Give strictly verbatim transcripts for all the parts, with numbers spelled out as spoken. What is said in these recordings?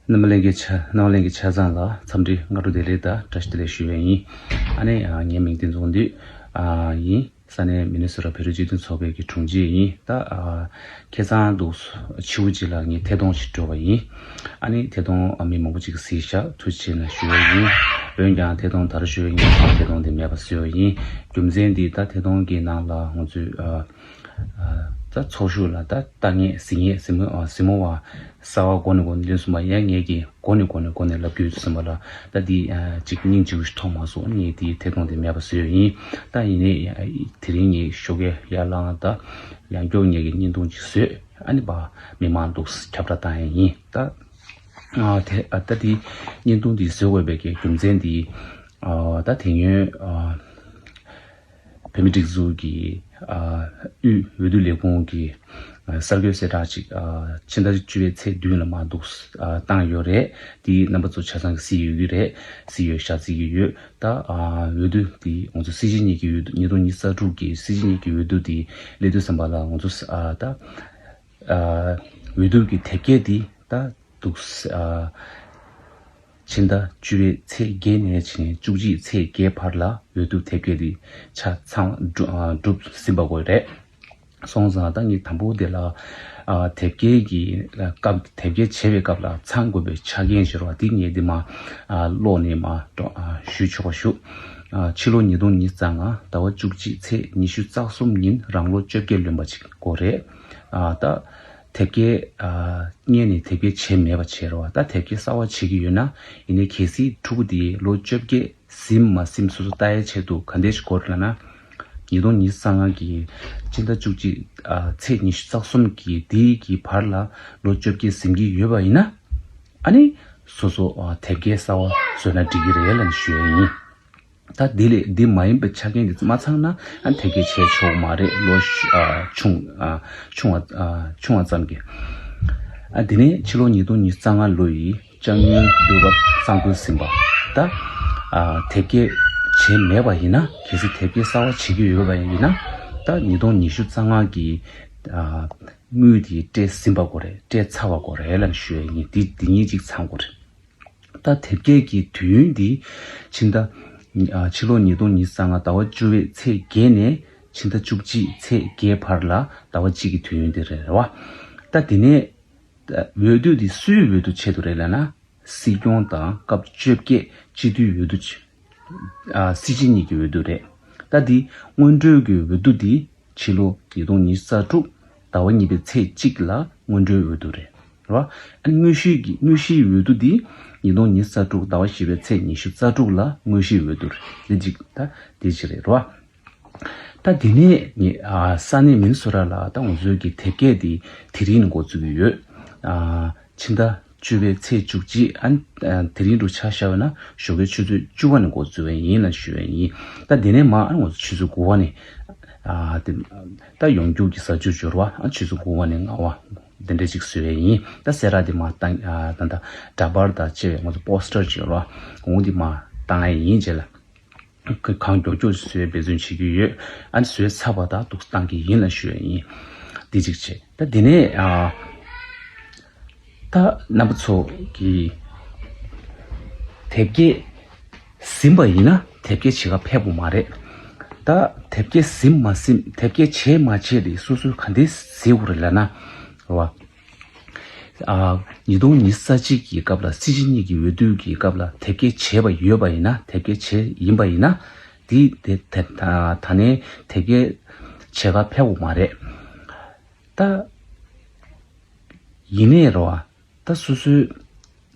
རྣམ་པ་ལྷན་རྒྱས་ཆ་རྣམ་པ་ལྷན་རྒྱས་ཆ་ཚང་ལ་འཚམས་འདྲི་སྔ་དྲོ་བདེ་ལེགས་དང་བཀྲ་ཤིས་བདེ་ལེགས་ཞུ་བ་ཡིན། ཨ་ནི་ཨ་ངའི་མིང་བསྟན་འཛིན་དོན་གྲུབ་ཨ་ཡིན། ས་གནས་མི་ནི་སོ་ཊ་བོད་རིགས་སྤྱི་མཐུན་ཚོགས་པའི་གི་དྲུང་ཆེ་ཡིན། ད་ཨ་ཁ་སང་དུས་ཕྱི་པོ་ཅིག་ལ་ངས་ཐད་གཏོང་ཞིག་འགྲོ་བ་ཡིན། ཨ་ནི་ཐད་གཏོང་ཨ་མི་མང་པོ་ཅིག་གིས་གཟིགས་ཤག་ཐུགས་རྗེ་ཆེ་གནང་ཞུ་བ་ཡིན། འོན་ཀྱང་ཐད་གཏོང་ད་རུང་ཞུ་བ་ཡིན། ཐད་གཏོང་དེ་མེད་པ་བཟོས་པ་ཡིན། རྒྱུ་མཚན་འདི་ད་ཐད་གཏོང་གི་ནང་ལ་ང་ཚོས་ཨ། ད་ཚོགས་ཞུགས་ལ་ད་ལྟ་ངན་གཟིགས་ངན་གཟིགས་མོ་གཟིགས་མོ་བ་གསར་བ་འགོ་ནས་འགོ་འདོན་གསུམ་པ་ཡང་ངེད་ཀྱིས་འགོ་ནས་འགོ་ནས་འགོ་ནས་ལབ་རྒྱུ་གསུམ་པ་ལ་ད་འདི་ཅིག་སྙིང་རྗེ་པོ་ཞིག་མཐོང་མ་སོང་། ངས་འདི་ཐད་གཏོང་དེ་མེད་པ་བཟོས་ཡིན། ད་ཡིན་ནའི་དེ་རིང་ངས་ཞོགས་ཀས་ཡར་ལངས་ད་ཡང་སྐྱོ་ངེད་ཀྱི་བརྙན་ཐུང་ཅིག་བཟོས། ཨ་ནི་པ་མི་མང་འདུག་ཁྱབ་བསྒྲགས་བཏང་ཡ་ཡིན། ད་ཨ་དེ་ཨ་ད་འདི་བརྙན་ཐུང་འདི་བཟོ་དགོས་པའི་གི་རྒྱུ་མཚན་འདི་ཨ་ད་དེ་སྔོན་ཨ། བོད་མིའི་སྒྲིག་འཛུགས་ཀྱི་ཨ་དབུས་འོས་བསྡུ་ལས་ཁུངས་ཀྱི་ཨ་གསར་འགོད་གསལ་བསྒྲགས་ཅིག་ཨ་ཕྱི་ཟླ་བཅུ་པའི་ཚེས་བདུན་ལ་མར་འདུག་ཨ་བཏང་ཡོད་རེད། དེ་རྣམ་པ་ཚོ་ཆ་ཚང་གིས་གཟིགས་ཡོད་ཀྱི་རེད། གཟིགས་ཡོད་ཤག་གཟིགས་ཀྱི་ཡོད། ད་ཨ་འོས་བསྡུ་དེ་ང་ཚོ་སྲིད་སྤྱི་གཉིས་ཀྱི་འོས་བསྡུ་ཉིས་སྟོང་ཉི་ཤུ་རྩ་དྲུག་གི་སྲིད་སྤྱི་གཉིས་ཀྱི་འོས་བསྡུ་དེ་སླེབས་དུས་ཙམ་པ་ལ་ང་ཚོ་ཨ་ད་ཨ་འོས་བསྡུ་གི་དེབ་སྐྱེལ་དེ་ད་འདུག་ཨ། ཕྱི་ཟླ་བཅུ་པའི་ཚེས་བརྒྱད་ནས་བྱས་ནས་བཅུ་གཅིག་ཚེས་བརྒྱད་བར་ལ་འོས་བསྡུ་དེབ་སྐྱེལ་དེ་ཆ་ཚང་གྲུབ་ཨ་གྲུབ་ཟིན་པ་དགོས་རེད། སོང་ཙང་ད་ངས་དང་པོ་དེ་ལ་ཨ་དེབ་སྐྱེལ་གྱི་སྐབས་དེབ་སྐྱེལ་བྱེད་པའི་སྐབས་ལ་ཚང་དགོས་པའི་ཆ་རྐྱེན་ཞེས་པ་དེ་ངས་འདི་མ་ཨ་ཀློག་ནས་མ་ཨ་ཞུས་ཆོག་པ་ཞུ། ཨ་ཕྱི་ལོ་ཉིས་སྟོང་ཉི་ཤུ་རྩ་ལྔ་ཟླ་བ་བཅུ་གཅིག་ཚེས་ཉི་ཤུ་རྩ་གསུམ་ཉིན་རང་ལོ་བཅོ་བརྒྱད་ལོན་པ་ཅིག་དགོས་རེད། ཨ་ད་དེབ་སྐྱེལ་ཨ་སྔོན་ནས་དེབ་སྐྱེལ་བྱས་མེད་པ་བྱས་རེད་བ། ད་དེབ་སྐྱེལ་གསར་བ་བྱེད་ཀྱི་ཡོད་ན་ཡིན་ནའི་གལ་སྲིད་ཕྲུ་གུ་དེ་ལོ་བཅོ་བརྒྱད་ཟིན་མ་ཟིན་སོ་སོ་ལྟ་ཡའི་ཆེད་དུ་ག་འདྲས་ཞིག་དགོས་རེད་ལབ་ན། ཉིས་སྟོང་ཉི་ཤུ་རྩ་ལྔ་གི་སྤྱི་ཟླ་བཅུ་གཅིག་ཨ་ཚེས་ཉི་ཤུ་རྩ་གསུམ་གྱི་དེའི་གི་བར་ལ་ལོ་བཅོ་བརྒྱད་ཟིན་གྱི་ཡོད་པ་ཡིན་ན། ཨ་ནི་སོ་སོ་ཨ་དེབ་སྐྱེལ་གསར་བ་བཟོས་ན་འགྲིག་གི་རེད་ལབ་ནས་ཞུ་ཡ་ཡིན། ད་འདི་ལས་འདི་མ་ཡིན་པའི་ཆ་རྐྱེན་འདི་མ་ཚང་ན་ཨ་དེབ་སྐྱེལ་བྱས་ཆོག་མ་རེད། ལོ་ཤ་ཨ་ཆུང་ཨ་ཆུང་བ་ཨ་ཆུང་བ་ཙམ་གྱིས། ཨ་དེ་ནས་ཕྱི་ལོ་ཉིས་སྟོང་ཉི་ཤུ་རྩ་ལྔ་ལོ་ཡི་ལྕགས་ཉུལ་འབུལ་བ་གསར་འགོད་ཟིན་པ་ད་ཨ་དེབ་སྐྱེལ་བྱས་མེད་པ་ཡིན་ན། གལ་སྲིད་དེབ་སྐྱེལ་གསར་བ་བྱེད་ཀྱི་ཡོད་པ་ཡིན་ན། ད་ཉིས་སྟོང་ཉི་ཤུ་རྩ་ལྔ་གི་ཨ་དངུལ་དེ་སྤྲད་ཟིན་པ་དགོས་རེད། སྤྲད་ཚར་བ་དགོས་རེད་ལབ་ཞུ་ཡ་ཡིན། འདི་འདི་གཉིས་གཅིག་ཚང་དགོས་རེད། ད་དེབ་སྐྱེལ་གྱི་དུས་ཡུན་འདི་ཕྱི་ཟླ་ཨ་ཕྱི་ལོ་ཉིས་སྟོང་ཉི་ཤུ་རྩ་ལྔ་ཟླ་བ་བཅུ་པའི་ཚེས་བརྒྱད་ནས་ཕྱི་ཟླ་བཅུ་གཅིག་ཚེས་བརྒྱད་བར་ལ་ཟླ་བ་གཅིག་གི་དུས་ཡུན་དེ་རེད་རེད་བ། ད་དེ་ནས་འོས་བསྡུ་འདི་སུའི་འོས་བསྡུ་ཆེད་དུ་རེད་ལབ་ན། སྲིད་སྐྱོང་དང་སྐབས་བཅོ་བརྒྱད་སྤྱི་འཐུས་འོས་བསྡུ་ཆེད། ཨ་སྲིད་སྤྱི་གཉིས་ཀྱི་འོས་བསྡུ་རེད། ད་འདི་སྔོན་འགྲོའི་གི་འོས་བསྡུ་འདི་ཕྱི་ལོ་ཉིས་སྟོང་ཉི་ཤུ་རྩ་དྲུག་ཟླ་བ་གཉིས་པའི་ཚེས་གཅིག་ལ་སྔོན་འགྲོའི་འོས་བསྡུ་རེད། རེད་བ། ཨ་དངོས་གཞིའི་གི་དངོས་གཞིའི་འོས་བསྡུ་འདི་ཉིས་སྟོང་ཉི་ཤུ་རྩ་དྲུག་ཟླ་བ་བཞི་པའི་ཚེས་ཉི་ཤུ་རྩ་དྲུག་ལ་དངོས་གཞིའི་འོས་བསྡུ་རེད། འདི་གཅིག་ད་འདི་གཅིག་རེད། རེད་བ། ད་དེ་ནས་ངས་ཨ་ས་གནས་མིན་སོ་ར་ལ་ད་ང་ཚོའི་གི་དེབ་སྐྱེལ་འདི་དེ་རིང་ནས་འགོ་བཙུགས་ཀྱི་ཡོད། ཨ་ཕྱི་ཟླ་བཅུ་པའི་ཚེས་བཅུ་གཅིག་ཨ་དེ་རིང་དུ་ཆ་བཞག་པ་ན་ཞོགས་ཀའི་ཆུ་ཚོད་བཅུ་པ་ནས་འགོ་བཙུགས་པ་ཡིན་ལ་ཞུ་བ་ཡིན། ད་དེ་ནས་མ་ཨ་ང་ཚོ་ཆུ་ཚོད་དགུ་པ་ནས་ཨ་དེ་ད་ཡོང་རྒྱུགས་ཀྱི་ཟ་རྒྱུ་འབྱོར་བ་ཨ་ཆུ་ཚོད་དགུ་པ་ནས་ལྔ་པ་དེ་འདྲ་ཅིག་བཟོས་པ་ཡིན། ད་གསལ་བསྒྲགས་དེ་མ་བཏང་ཨ་ད་ད་འདྲ་པར་དང་བཅས་པའི་ང་ཚོ་པོ་སི་ཊར་འབྱོར་བ་འོང་དེ་མ་བཏང་ཡ་ཡིན་རྗེས་ལ། གང་མགྱོགས་མགྱོགས་བཟོས་འབད་བརྩོན་བྱེད་ཀྱི་ཡོད། ཨ་ནི་བཟོས་ཚར་བ་དང་འདུག་བཏང་གི་ཡིན་ལ་ཞུ་ཡ་ཡིན། འདི་གཅིག་བྱས། ད་འདི་ནས་ཨ་ད་རྣམ་པ་ཚོ་གི་དེབ་སྐྱེལ་ཟིན་པ་ཡིན་ན་དེབ་སྐྱེལ་བྱེད་ག་ཕེབས་དགོས་མ་རེད། ད་དེབ་སྐྱེལ་ཟིན་མ་ཟིན་དེབ་སྐྱེལ་བྱས་མ་བྱས་དེ་སོ་སོས་ག་འདྲས་གཟིགས་དགོས་རེད་ལབ་ན། རེད་བ། ཨ་ཉིས་སྟོང་ཉི་ཤུ་རྩ་གཅིག་གི་སྐབས་ལ་སྲིད་སྤྱི་གཉིས་ཀྱི་འོས་བསྡུ་གི་སྐབས་ལ་དེབ་སྐྱེལ་བྱས་པ་ཡོད་པ་ཡིན་ན། དེབ་སྐྱེལ་བྱས་ཡིན་པ་ཡིན་ན། དེ་དེ་དེ་ད་ད་ནས་དེབ་སྐྱེལ་བྱེད་ག་ཕེབས་དགོས་མ་རེད། ད་ཡིན་ནའི་རེད་བ། ད་སོ་སོའི་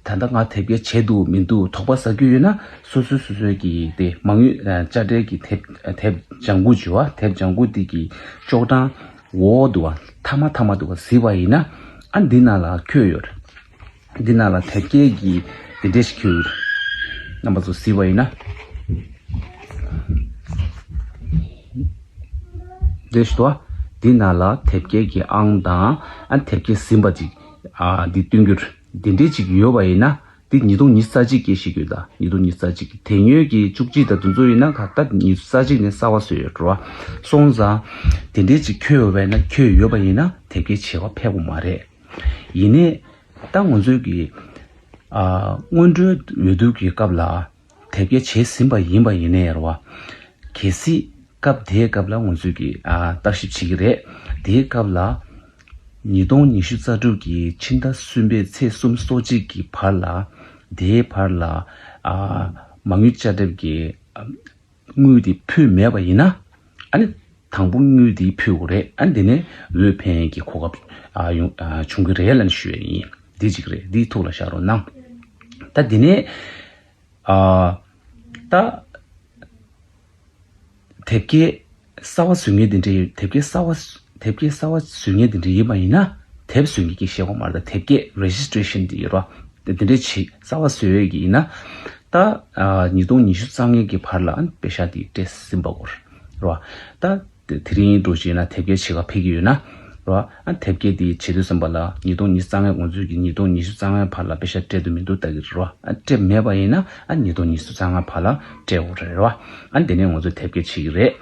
ད་ལྟ་ང་དེབ་སྐྱེལ་བྱས་འདུག་མི་འདུག་དོགས་པ་ཟ་རྒྱུ་ཡོད་ན། སོ་སོས་སོ་སོའི་གི་དེ་མ་དངུལ་དཔྱ་ཁྲལ་གྱི་དེབ་དེབ་ལྗང་གུ་བྱུ་བ་དེབ་ལྗང་གུ་དེ་གི་ཅོག་གྲངས་འོག་འདུག་བ། མཐའ་མ་མཐའ་མ་འདུག་བ་གཟིགས་པ་ཡིན་ན། ཨ་འདི་ནང་ལ་འཁོད་ཡོད་རེད། འདི་ནང་ལ་དེབ་སྐྱེལ་གྱི་དེ་འདྲས་ཤིག་འཁོད་ཡོད་རེད། རྣམ་པ་ཚོ་གཟིགས་པ་ཡིན་ན། འདི་ཞུ་དོ། འདི་ནང་ལ་དེབ་སྐྱེལ་གྱི་ཨང་དང་ཨ་དེབ་སྐྱེལ་ཟིན་པ་ཅིག་ཨ་འདི་སྟོན་རྒྱུ་རེད། འདི་འདྲས་ཅིག་ཡོད་པ་ཡིན་ན། འདི་ཉིས་སྟོང་ཉི་ཤུ་རྩ་གཅིག་གི་ཞིག་ཡོད་ད། ཉིས་སྟོང་ཉི་ཤུ་རྩ་གཅིག་གི་དེ་སྔོན་གྱི་བཅུ་གཅིག་དང་དེ་ཚོ་ཡིན་ན་ག་ད་ཉི་ཤུ་རྩ་གཅིག་ནས་གསར་བ་བཟོས་ཡོད་འགྲོ་བ། སོང་ཙང་དེ་འདྲས་ཅིག་འཁོད་ཡོད་པ་ཡིན་ན། འཁོད་ཡོད་པ་ཡིན་ན་དེབ་སྐྱེལ་བྱེད་ག་ཕེབས་དགོས་མ་རེད། ཡིན་ནའི་ད་ང་ཚོའི་གི་ ཨ། སྔོན་འགྲོའི་འོས་བསྡུ་གི་སྐབས་ལ་དེབ་སྐྱེལ་བྱས་ཟིན་པ་ཡིན་པ་ཡིན་ནའི་རེད་བ། གལ་སྲིད་སྐབས་དེའི་སྐབས་ལ་ང་ཚོས་ཀྱི་ཨ་བརྟག་ཞིབ་བྱེད་ཀྱི་རེད། དེའི་སྐབས་ལ་ཉིས་སྟོང་ཉི་ཤུ་རྩ་དྲུག་གི་ཕྱི་ཟླ་གསུམ་པའི་ཚེས་སོ་གཅིག་གི་བར་ལ། དེའི་བར་ལ་ཨ་མ་དངུལ་དཔྱ་དེབ་ཀྱི་ཨ་དངུལ་དེ་ཕུལ་མེད་པ་ཡིན་ན། ཨ་ནི་དང་པོ་དངུལ་དེ་ཕུལ་དགོས་རེད། ཨ་ནི་དེ་ནས་འོས་འཕེན་གྱི་གོ་སྐབས་ཨ་ཡོང་ཨ་བྱུང་གི་རེད་ལབ་ནས་ཞུ་ཡ་ཡིན། འདི་གཅིག་རེད། འདི་ཐུགས་ལ་བཞག་རོགས་གནང་། ད་དེ་ནས་ཨ་ད་དེབ་སྐྱེལ་གསར་པ་བཟོ་མཁན་དེ་འདྲ་ཡོད། དེབ་སྐྱེལ་གསར་པ་དེབ་སྐྱེལ་གསར་པ་བཟོ་མཁན་དེ་འདྲ་ཡིན་པ་ཡིན་ན། དེབ་བཟོ་མཁན་གྱི་བཤད་པ་མ་རེད། ད་དེབ་སྐྱེལ་registration་དེ་ཡོད་རོགས། དེ་འདྲ་བྱེད་གསར་པ་བཟོ་ཡས་ཀྱི་ཡིན་ན། ད་ཨ་ཉིས་སྟོང་ཉི་ཤུ་རྩ་ལྔའི་གི་བར་ལ་ཨ་ནི་པེ་ཤག་དེ་སྤྲད་ཟིན་པ་གོ་རེད་བ། ད་དེ་དེ་རིང་འགྲོ་བྱས་ན་དེབ་སྐྱེལ་བྱེད་ག་ཕེབས་ཀྱི་ཡོད་ན་རེད་བ། ཨ་དེབ་སྐྱེལ་དེ་བྱེད་དུས་ཙམ་པ་ལ་ཉིས་སྟོང་ཉི་ཤུ་རྩ་ལྔའི་ང་ཚོས་ཀྱི་ཉིས་སྟོང་ཉི་ཤུ་རྩ་ལྔའི་བར་ལ་པེ་ཤག་སྤྲད་འདུག་མི་འདུག་ལྟ་གི་རེད་བ། ཨ་སྤྲད་མེད་པ་ཡིན་ན་ཨ་ཉིས་སྟོང་ཉི་ཤུ་རྩ་ལྔའི་བར་ལ་སྤྲད་དགོས་རེད་བ། ཨ་དེ་ནས་ང་ཚོས་དེབ་སྐྱེལ་བྱེད་ཀྱི་རེད།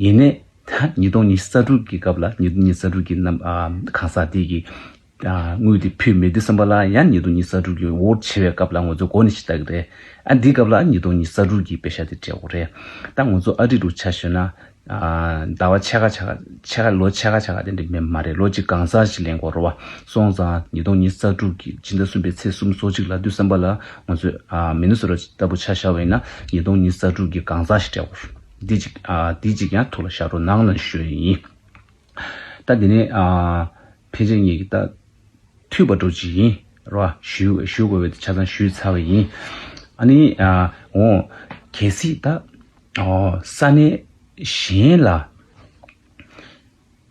ཡིན་ནའི་ད་ཉིས་སྟོང་ཉི་ཤུ་རྩ་དྲུག་གི་སྐབས་ལ་ཉིས་སྟོང་ཉི་ཤུ་རྩ་དྲུག་གི་རྣམ་ཨ་གང་ཟག་དེ་གི་ཨ་དངུལ་དེ་ཕུལ་མེད་དུས་ཙམ་པ་ལ་ཡང་ཉིས་སྟོང་ཉི་ཤུ་རྩ་དྲུག་གི་འོ་བྱེད་པའི་སྐབས་ལ་ང་ཚོ་འགོ་ནས་ཞིག་ལྟ་གི་རེད། ཨ་འདིའི་སྐབས་ལ་ཉིས་སྟོང་ཉི་ཤུ་རྩ་དྲུག་གི་པེ་ཤག་དེ་སྤྲད་དགོས་རེད། ད་ང་ཚོ་ཨ་རི་རུ་ཆ་བཞག་ན་ཨ་ཟླ་བ་ཕྱེད་ཀ་ཕྱེད་ཀ་ཕྱེད་ཀ་ལོ་ཕྱེད་ཀ་ཕྱེད་ཀ་དེ་འདྲ་མེད་མ་རེད། ལོ་གཅིག་གང་ཟག་ཞིག་ལེན་དགོས་རེད་བ། སོང་ཙང་ཉིས་སྟོང་ཉི་ཤུ་རྩ་དྲུག་གི་ཕྱི་ཟླ་གསུམ་པའི་ཚེས་སོ་གཅིག་ལ་དུས་ཙམ་པ་ལ་ང་ཚོས་ཨ་མི་ནི་སོ་ཊ་ལྟ་བུ་ཆ་བཞག་པ་ཡིན་ན་ཉིས་སྟོང་ཉི་ཤུ་རྩ་དྲུག་གི་གང་ཟག་ཞིག་སྤྲད་དགོས་རེད། འདི་གཅིག་ཨ་འདི་གཅིག་ཡང་ཐུགས་ལ་བཞག་རོགས་གནང་ལབ་ཞུ་ཡ་ཡིན། ད་འདི་ནས་ཨ་ཕལ་ཆེར་ངེད་ཀྱི་ད་འཐུས་པ་འདྲ་ཅིག་ཡིན་ར། ཞུ་ཞུ་དགོས་པའི་ཆ་ཚང་ཞུས་ཚར་བ་ཡིན། ཨ་ནི་ཨ་འོ་གལ་སྲིད་ད་ཨོ་ས་གནས་གཞན་ལ།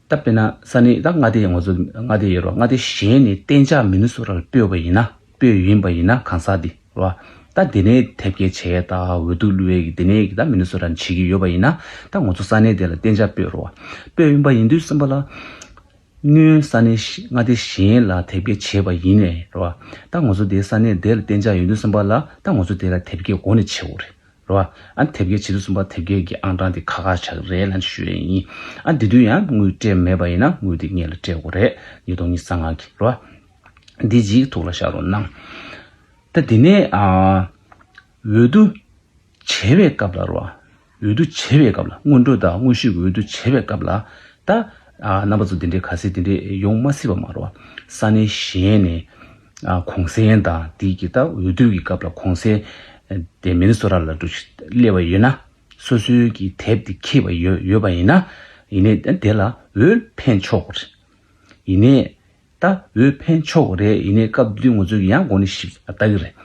ད་དཔེར་ན་ས་གནས་ད་མངའ་སྡེ་ང་ཚོ་མངའ་སྡེ་ཡོད་ར། མངའ་སྡེ་གཞན་ནས་གཏན་འཇགས་མི་ནི་སོ་ཊ་ལ་སྤོས་པ་ཡིན་ན། སྤོས་ཡིན་པ་ཡིན་ན་གང་ཟག་འདི་ར། ད་དེ་ནས་དེབ་སྐྱེལ་བྱས་ད་འོས་བསྡུ་བླུག་ཡས་ཀྱི་དེ་ནས་ཀྱི་ད་མི་ནི་སོ་ཊ་ནས་བྱེད་ཀྱི་ཡོད་པ་ཡིན་ན། ད་ང་ཚོ་ས་གནས་དེ་ལ་གཏན་འཇགས་སྤོས་ར་བ། སྤོས་ཡིན་པ་ཡིན་དུས་ཙམ་པ་ལ། སྔོན་ས་གནས་གཞི་མངའ་སྡེ་གཞན་ལ་དེབ་སྐྱེལ་བྱས་པ་ཡིན་ནའི་རེད་བ། ད་ང་ཚོ་དེའི་ས་གནས་དེ་ལ་གཏན་འཇགས་ཡོད་དུས་ཙམ་པ་ལ་ད་ང་ཚོ་དེ་ལ་དེབ་སྐྱེལ་འགོ་ནས་བྱེད་དགོས་རེད། རེད་བ། ཨ་དེབ་སྐྱེལ་བྱེད་དུས་ཙམ་པ་དེབ་སྐྱེལ་གྱི་ཨང་གྲངས་དེ་ཁག་ཁག་ཆགས་ཀྱི་རེད་ལབ་ཞུ་ཡས་ཡིན། ཨ་དེ་དུས་ཡང་དངུལ་སྤྲད་མེད་པ་ཡིན་ན་དངུལ་དེ་སྔོན་ལ་སྤྲད་དགོས་རེད། ཉིས་སྟོང་ཉི་ཤུ་རྩ་ལྔ་གི་རེད་བ། འདི་གཅིག་ཐུགས་ལ་བཞག་རོགས་གནང་། ད་དེ་ནས་ཨ་འོས་བསྡུ་བྱེད་པའི་སྐབས་ལ་རོ། འོས་བསྡུ་བྱེད་པའི་སྐབས་ལ་སྔོན་འགྲོ་དང་དངོས་ཤུགས་ཀྱི་འོས་བསྡུ་བྱེད་པའི་སྐབས་ལ་ད་ཨ་རྣམ་པ་ཚོ་འདི་འདྲའི་ག་ཚད་འདི་འདྲའི་ཡོང་མ་སྲིད་པ་མ་རོ། ས་གནས་གཞན་ནས་ཨ་གུང་སེང་དང་དེའི་གི་ད་འོས་བསྡུ་གི་སྐབས་ལ་གུང་སེང་དེ་མི་ནི་སོ་ཊ་ལ་འགྲོ་སླེབས་པ་ཡོད་ན་སོ་སོའི་གི་དེབ་དེ་འཁྱེར་བ་ཡོད་ཡོད་པ་ཡིན་ན་ཡིན་ནའི་དེ་ལ་འོས་འཕེན་ཆོག་གི་རེད། ཡིན་ནའི། ད་འོས་འཕེན་ཆོག་གི་རེད། ཡིན་ནའི་སྐབས་དེ་དུས་ང་ཚོས་ཀྱི་ཡང་འགོ་ནས་ཞིབ་ལྟ་གི་རེད།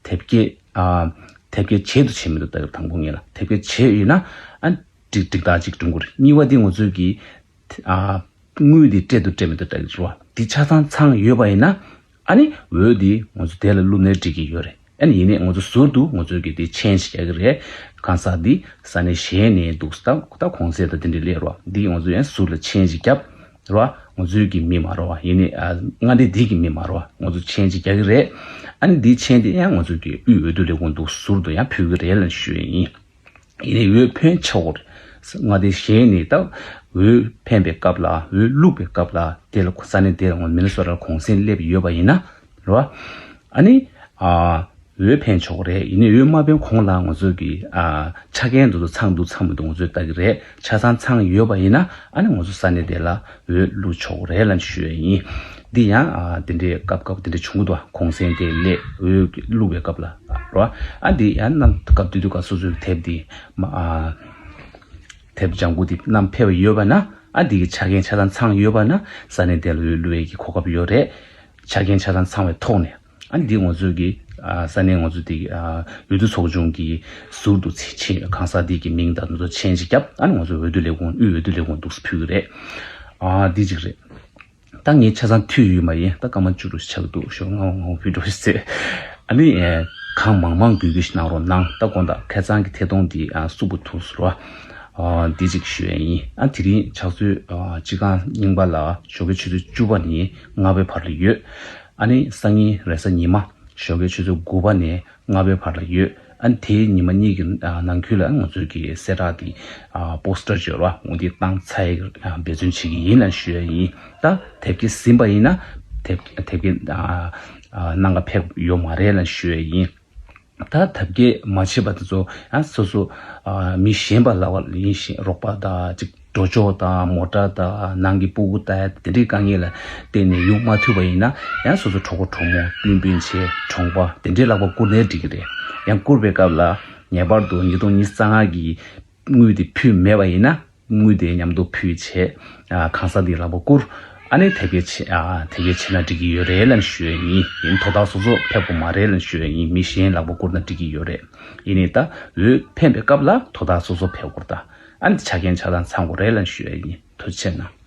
དེབ་སྐྱེལ་ཨ་དེབ་སྐྱེལ་བྱས་འདུག་བྱས་མི་འདུག་ལྟ་གི་རེད། དང་པོ་ངེས་ལ་དེབ་སྐྱེལ་བྱས་ཡོད་ན་ཨ་འགྲིག་འགྲིག་ཐག་ཅིག་འགྲོ་གི་རེད། གཉིས་པ་དེ་ང་ཚོས་ཀྱི་ཨ་དངུལ་དེ་སྤྲད་འདུག་སྤྲད་མི་འདུག་ལྟ་གི་རེད་བ། དེ་ཆ་ཚང་ཚང་ཡོད་པ་ཡིན་ན་ཨ་ནི་འོས་དེ་ང་ཚོ་དེ་ལ་བླུགས་ནའི་འགྲིག་གི་ཡོད་རེད། ཨ་ནི་ཡིན་ནའི་ང་ཚོ་ཟུར་དུ་ང་ཚོས་ཀྱི་དེ་ཆེན་ཇི་རྒྱག་གི་རེད། གང་ཟག་འདི་ས་གནས་གཞན་ནས་འདུག་ད་ད་གུང་སེང་དང་དེ་འདྲ་སླེབས་རོགས། འདི་ང་ཚོ་ཡང་ཟུར་ལ་ཆེན་ཇི་རྒྱབ་རོགས། ང་ཚོའི་གི་མི་མ་རོགས། ཡིན་ནའི་ཨ་མངའ་སྡེ་འདི་གི་མི་མ་རོགས། ང་ཚོ་ཆེན་ཇི་རྒྱག་གི་རེད། ཨ་ནི་འདི་ཆེན་དེ་ཡང་ང་ཚོའི་གི་དབུས་འོས་བསྡུ་ལས་ཁུངས་འདུག་ཟུར་དུ་ཡང་ཕུལ་གི་རེད་ལབ་ཞུ་ཡས་ཡིན། ཡིན་ནའི་འོས་འཕེན་ཆོག་གི་རེད། མངའ་སྡེ་གཞན་ནས་ད་འོས་འཕེན་པའི་སྐབས་ལ་འོས་བླུགས་པའི་སྐབས་ལ་དེ་ལ་ས་གནས་དེ་ལ་ང་མི་ནི་སོ་ཊ་ལ་གུང་སེང་སླེབས་ཡོད་པ་ཡིན་ན་རོགས། ཨ་ནི་ཨ་འོས་འཕེན་ཆོག་རེད། ཡིན་ནའི་འོས་མ་འཕེན་གོང་ལ་ང་ཚོས་ཀྱི་ཨ་ཆ་རྐྱེན་དེ་ཚོ་ཚང་འདུག་ཚང་མི་འདུག་ང་ཚོས་ལྟ་གི་རེད། ཆ་ཚང་ཚང་ཡོད་པ་ཡིན་ན་ཨ་ནི་ང་ཚོ་ས་གནས་དེ་ལ་འོས་བླུག་ཆོག་རེད་ལབ་ཞུ་ཡས་ཡིན། འདི་ཡང་ཨ་དེ་འདྲའི་སྐབས་སྐབས་དེ་འདྲ་བྱུང་གི་འདུག་གུང་སེང་དེ་སླེབས་འོས་བླུག་པའི་སྐབས་ལ་རོ། ཨ་འདི་ཡང་རྣམ་སྐབས་དེ་དུས་ཀ་སོ་སོའི་དེབ་འདི་མ་ཨ་དེབ་ལྗང་གུ་འདི་བསྣམས་ཕེབས་པ་ཡོད་པ་ན་ཨ་འདི་གི་ཆ་རྐྱེན་ཆ་ཚང་ཚང་ཡོད་པ་ན་ས་གནས་དེ་ལ་འོས་བླུག་ཡས་ཀྱི་གོ་སྐབས་ཡོད་རེད། ཆ་རྐྱེན་ཆ་ཚང་ཚང་བའི་ཐོག་ནས། ཨ་ནི་འདི་ང་ཚོས་ཀྱི་ཨ་ས་གནས་ང་ཚོ་འདི་ཨ་འོས་བསྡུ་ཚོགས་ཆུང་གི་ཟུར་དུ་ཚེ་ཆེ་གང་ཟག་འདི་གི་མིང་དང་ང་ཚོ་ཆེན་ཇི་རྒྱབ། ཨ་ནི་ང་ཚོ་འོས་བསྡུ་ལས་ཁུངས་དབུས་འོས་བསྡུ་ལས་ཁུངས་འདུག་སེ་ཕུལ་གི་རེད། ཨ་འདི་གཅིག་རེད། ད་ངས་ཆ་ཚང་མཐུད་ཡོད་མ་ཡིན། ད་སྐར་མ་བཅུ་རུ་ཆགས་འདུག་ཞོགས་ང་ངོ་ཕུད་འགྲོ་ཟེར། ཨ་ནི་ཨེ་གང་མང་མང་དགོས་ཀྱི་ཞིག་གནང་རོགས་གནང་། ད་དགོང་དག་ཁ་སང་གི་ཐད་གཏོང་འདི་ཨ་གསུབ་པོ་ཐུག་སོང་ར། ཨ་འདི་གཅིག་ཞུ་ཡས་ཡིན། ཨ་དེ་རིང་ཕྱག་ཚོད་ཨ་སྤྱི་ཁང་རྙིང་པ་ལ་ཞོགས་ཀའི་ཆུ་ཚོད་བཅུ་པ་ནས་ལྔ་པའི་བར་ལ་ཡོད། ཨ་ནི་སང་ཉིན་རེས་གཟའ་ཉི་མ་ཞོགས་ཀའི་ཆུ་ཚོད་དགུ་པ་ནས་ལྔ་པའི་བར་ལ་ཡོད། ཨ་ནི་དེའི་ཉི་མ་གཉིས་ཀྱི་ཨ་ནང་ཁུལ་ལ་ང་ཚོའི་གི་གསལ་བསྒྲགས་དེ་ཨ་པོ་སི་ཊར་བརྗོད་རོགས་འོ་འདི་བཏང་ཚར་ཡི་ཨ་འབད་བརྩོན་བྱེད་ཀྱི་ཡིན་ལབ་ཞུ་ཡ་ཡིན། ད་དེབ་སྐྱེལ་ཟིན་པ་ཡིན་ན་ དེབ་དེབ་སྐྱེལ་ཨ་ཨ་གནང་ག་ཕེབས་ཡོད་མ་རེད་ལབ་ཞུ་ཡས་ཡིན། ད་དེབ་སྐྱེལ་མ་བྱེད་པ་དེ་ཚོ་ཡང་སོ་སོ་ཨ་མི་གཞན་པ་ལབ་པ་ཡིན་ཞིང་རོགས་པ་དང་ཅིག་འགྲོ་ཕྱོགས་དང་མོ་ཊ་དང་ནང་གི་སྤུ་གུ་ལྟ་ཡ་དེ་འདྲའི་དཀའ་ངལ་ལ་བརྟེན་ནས་ཡོང་མ་ཐུབ་པ་ཡིན་ན་ཡང་སོ་སོ་གྲོགས་པོ་གྲོགས་མོ་སྤུན་སྤུན་མཆེད་གྲོང་པ་དེ་འདྲའི་ལག་པ་བསྐུར་ནའི་འགྲིག་གི་རེད། ཡང་བསྐུར་བའི་སྐབས་ལ་ངེས་པར་དུ་ཉིས་སྟོང་ཉི་ཤུ་རྩ་ལྔ་གི་དངུལ་དེ་ཕུལ་མེད་པ་ཡིན་ན། དངུལ་དེ་མཉམ་དུ་ཕུལ་བྱས། ཨ་གང་ཟག་འདིའི་ལག་པ་བསྐུར། ཨ་ནི་དེབ་སྐྱེལ་བྱེད། ཨ་དེབ་སྐྱེལ་བྱེད་ན་འགྲིག་གི་ཡོད་རེད་ལབ་ཞུ་ཡས་ཡིན། ཡིན་དོ་བདག་སོ་སོ་ཕེབས་དགོས་མ་རེད་ལབ་ཞུ་ཡས་ཡིན། མི་གཞན་ལག་པ་བསྐུར་ན་འགྲིག་གི་ཡོད་རེད། ཡིན་ནའི་ད་འོས་འཕེན་པའི་སྐབས་ལ་དོ་བདག་སོ་སོ་ཕེབས་དགོས་ད། ཨ་ནི་ཆ་རྐྱེན་ཆ་ཚང་ཚང་དགོས་རེད་ལབ་ཞུ་ཡས་ཡིན། ཐུགས་རྗེ་ཆེ་གནང་།